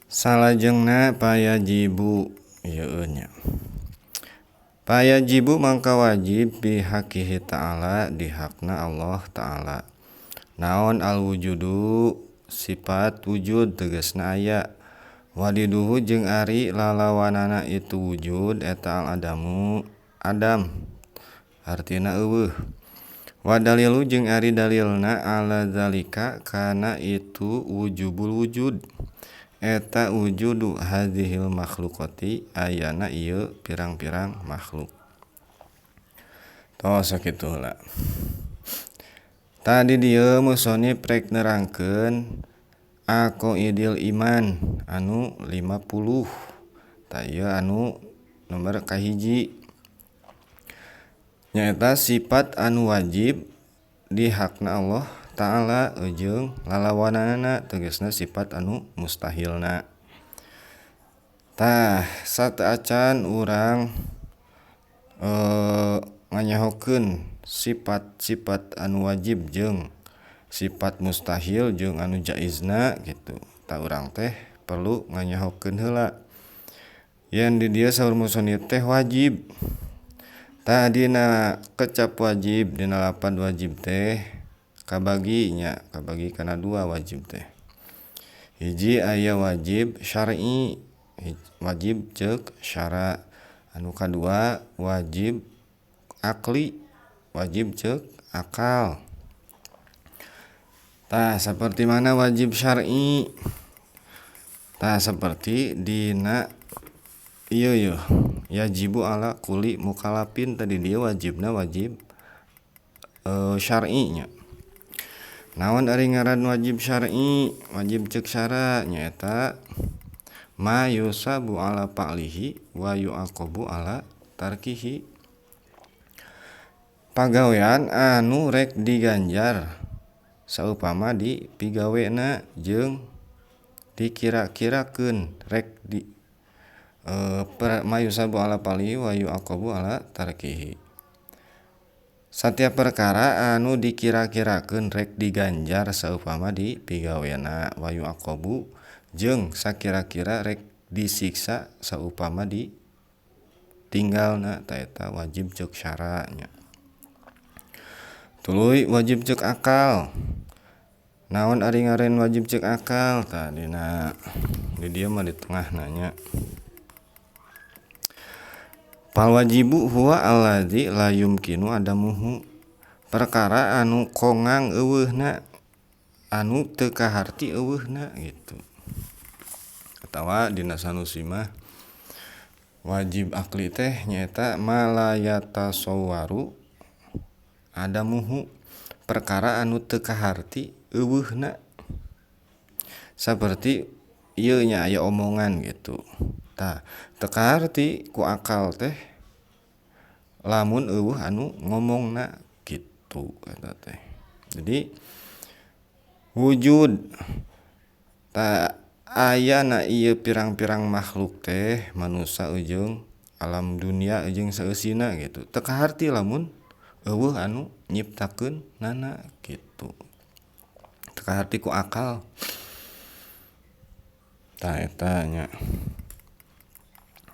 Salajengna payajibu ieu nya. Payajibu mangka wajib bihaqihi ta'ala di hakna Allah ta'ala. Naon al-wujudu sifat wujud tegasna aya. Wadiduhu jeung ari lalawanana itu wujud eta al-adamu adam artina eueuh. Wa dalilu jeung ari dalilna ala zalika kana itu wujubul wujud eta wujudu hadzihil makhluqati ayana ieu pirang-pirang makhluk. Tos sakitu heula. Tadi dieu musonif rek nerangkeun aqaidil iman anu 50. Tah ieu anu nomor kahiji nyaeta sifat anu wajib di hakna Allah ta'ala jeung lalawanana tegasna sifat anu mustahilna. Tah sateuacan urang nganyahokeun sifat-sifat anu wajib jeung sifat mustahil jeung anu jaizna gitu. Tah urang teh perlu nganyahokeun heula. Yen di dieu saur musonif teh wajib. Tah dina kecap wajib dina lapan wajib teh kabagi nya, kabagi kana dua wajib teh. Hiji aya wajib syar'i, wajib ceuk syara. Anu kadua wajib akli, wajib ceuk akal. Tah saperti mana wajib syar'i? Tah saperti dina ieu yeuh yajibu ala kulli mukallafin tadi dieu wajibna wajib syar'i nya. Naon ari ngaran wajib syar'i? Wajib ceuk syara nyaeta ma yusabu ala fa'lihi wa yu'aqabu ala tarkihi. Pagawean anu rek diganjar saupama di pigawena jeung dikira-kirakeun rek di ma yusabu ala fa'lihi wa yu'aqabu ala tarkihi. Satiap perkara anu dikira-kirakeun rek diganjar saupama di pigawena wa yu'aqabu jeung sakira-kira rek disiksa saupama di tinggalna ta eta wajib ceuk syara nya. Tuluy wajib ceuk akal. Naon ari ngaran wajib ceuk akal? Tah dina di dieu mah di tengahna nya. Fal wajibu huwa allazi la yumkinu adamuhu. Perkara anu kongang eueuhna, anu teu kaharti eueuhna gitu. Atawa dina Sanusi mah wajib akli teh nyaeta ma la yatasawwaru adamuhu, perkara anu teu kaharti eueuhna. Saperti ieu nya aya omongan gitu. Tah teu kaharti ku akal teh lamun eueuh anu ngomongna gitu eta teh. Jadi wujud tah ayana ieu pirang-pirang makhluk teh manusa jeung alam dunia jeung saeusina gitu. Teu kaharti lamun eueuh anu nyiptakeun nana gitu. Teu kaharti ku akal. Tah eta nya.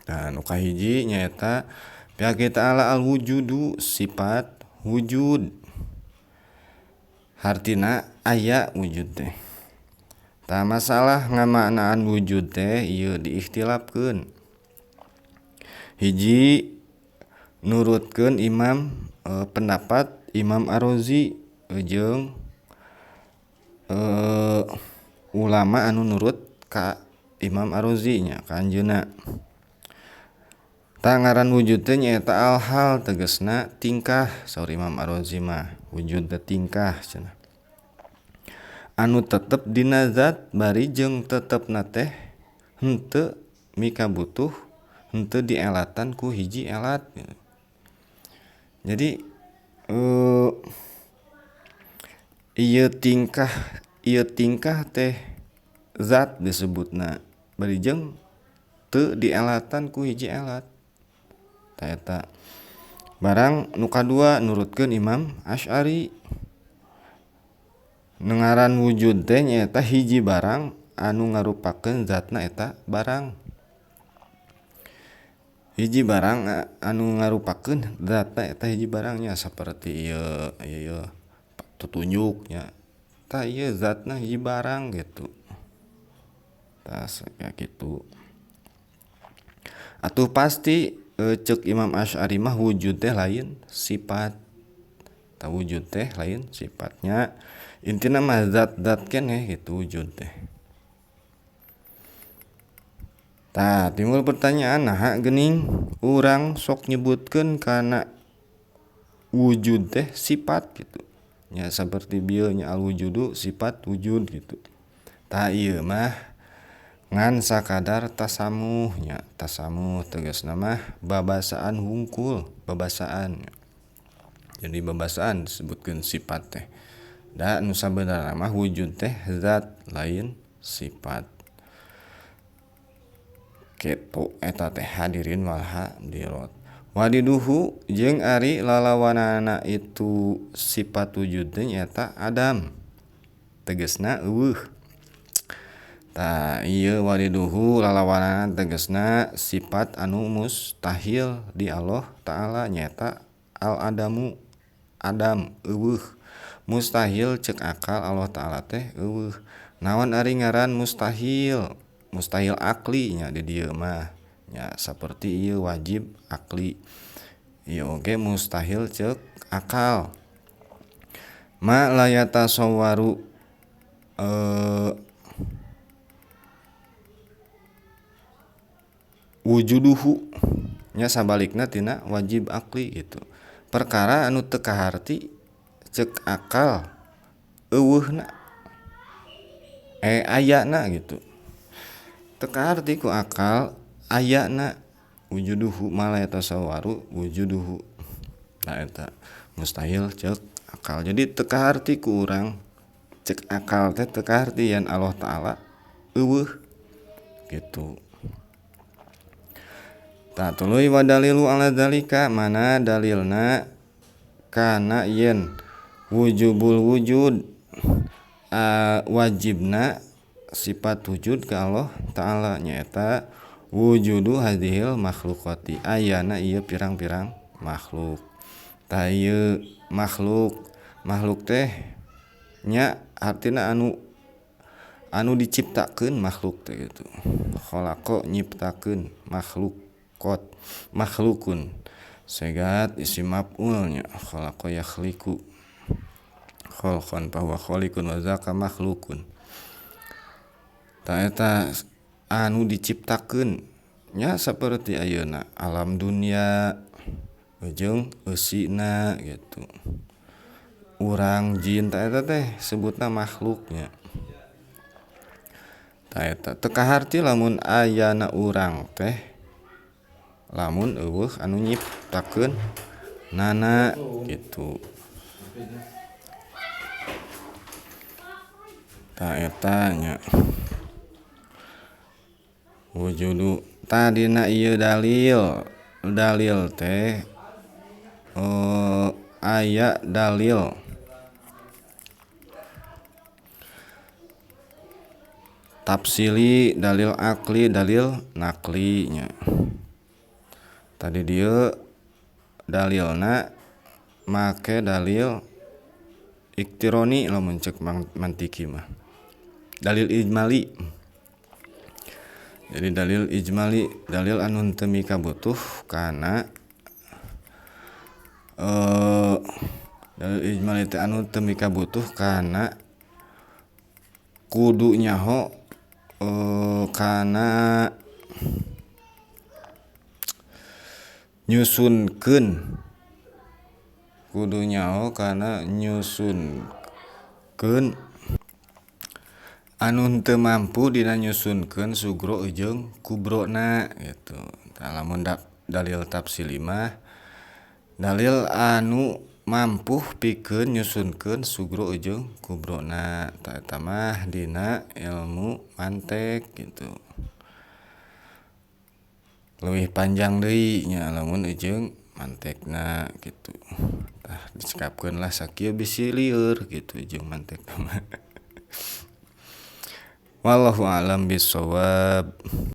Tah nu kahiji nyaeta pihak ta'ala al-wujudu sifat wujud. Hartina aya wujud teh. Tah masalah ngamaknaan wujud teh ieu diikhtilafkeun. Hiji nurutkeun imam pendapat Imam Ar-Razi jeung ulama anu nurut ka Imam Ar-Razi nya ka anjeunna. Tah ngaran wujud teh nyaeta al-hal tegasna tingkah saur Imam Ar-Razi mah wujud teh tingkah cenah. Anu tetep dina zat bari jeung tetepna teh henteu mikabutuh henteu dielatan ku hiji elat. Jadi ieu tingkah teh zat disebutna bari jeung teu dielatan ku hiji elat. Tah eta barang nu kadua nurutkeun Imam Asy'ari. Ngaran wujud teh nyaeta hiji barang anu ngarupakeun zatna eta barang. Hiji barang anu ngarupakeun zatna eta hiji barangnya saperti ieu ieu tutunjuknya. Tah ieu zatna hiji barang gitu. Tah kayak gitu. Atuh pasti ceuk Imam Asy'ari mah wujud teh lain sifat. Tah wujud teh lain sifatnya. Intina mah zat-zat keneh gitu wujud teh. Tah timbul pertanyaan naha geuning urang sok nyebutkeun kana wujud teh sifat gitu. Nya saperti bieu nya al wujudu sifat wujud gitu. Tah ieu mah ngan sakadar tasamuh nya, tasamuh tegasna mah babasaan hungkul, babasaan. Jadi babasaan disebutkeun sifat teh. Da nu sabenerna mah wujud teh zat lain sifat. Kepo eta teh hadirin wal hadirat. Wadiduhu jeung ari lalawanana itu sifat wujud teh nyaeta adam. Tegasna eueuh. Tah ieu wadiduhu lalawanana tegasna sifat anu mustahil di Allah Ta'ala nyaeta al adamu, adam eueuh. Mustahil ceuk akal Allah Ta'ala teh eueuh. Naon ari ngaran mustahil? Mustahil akli nya di dieu mah. Nya saperti ieu wajib akli. Ieu oge mustahil ceuk akal. Ma la yatasawwaru wujuduhu nya sabalikna tina wajib akli gitu. Perkara anu teu kaharti ceuk akal eueuhna ayana gitu. Teu kaharti ku akal ayana wujuduhu ma la yatasawwaru wujuduhu. Nah eta mustahil ceuk akal. Jadi teu kaharti ku urang ceuk akal teh teu kaharti yen Allah Ta'ala eueuh gitu. Tah tuluy wa dalilu ala dzalika mana dalilna kana yen wujubul wujud wajibna sifat wujud ka Allah Ta'ala nyaeta wujudu hadhil makhluqati ayana ieu pirang-pirang makhluk. Tah ieu makhluk, makhluk teh nya artina anu diciptakeun makhluk teh gitu. Khalaqa nyiptakeun makhluk kot makhlukun segat isim maf'ulnya khalaqa yakhliqu khalqan fa huwa khaliqun wa zaka makhlukun. Tah eta anu diciptakeun nya saperti ayeuna alam dunia jeung eusina gitu. Urang jin tah eta teh sebutna makhluknya. Tah eta teu kaharti lamun ayana urang teh lamun eueuh anu nyiptakeun nana gitu. Tah eta nya wujudu tadina ieu dalil, dalil teh aya dalil tafsili, dalil akli, dalil nakli nya. Tadi dieu dalilna make dalil iktironi lamun ceuk mantiki mah. Dalil ijmali. Jadi dalil ijmali, dalil anu teu mikabutuh kana dalil ijmali teh anu teu mikabutuh kana kudu nyaho kana nyusunkeun, kudu nyaho kana nyusunkeun anu teu mampu dina nyusunkeun sugro jeung kubrona gitu. Tah lamun dalil tafsili mah dalil anu mampu pikeun nyusunkeun sugro jeung kubrona. Tah eta mah dina ilmu mantek gitu. Leuwih panjang deui nya lamun jeung mantekna gitu. Tah dicekapkeun lah sakieu bisi lieur gitu jeung mantekna mah. Wallahu a'lam bishawab.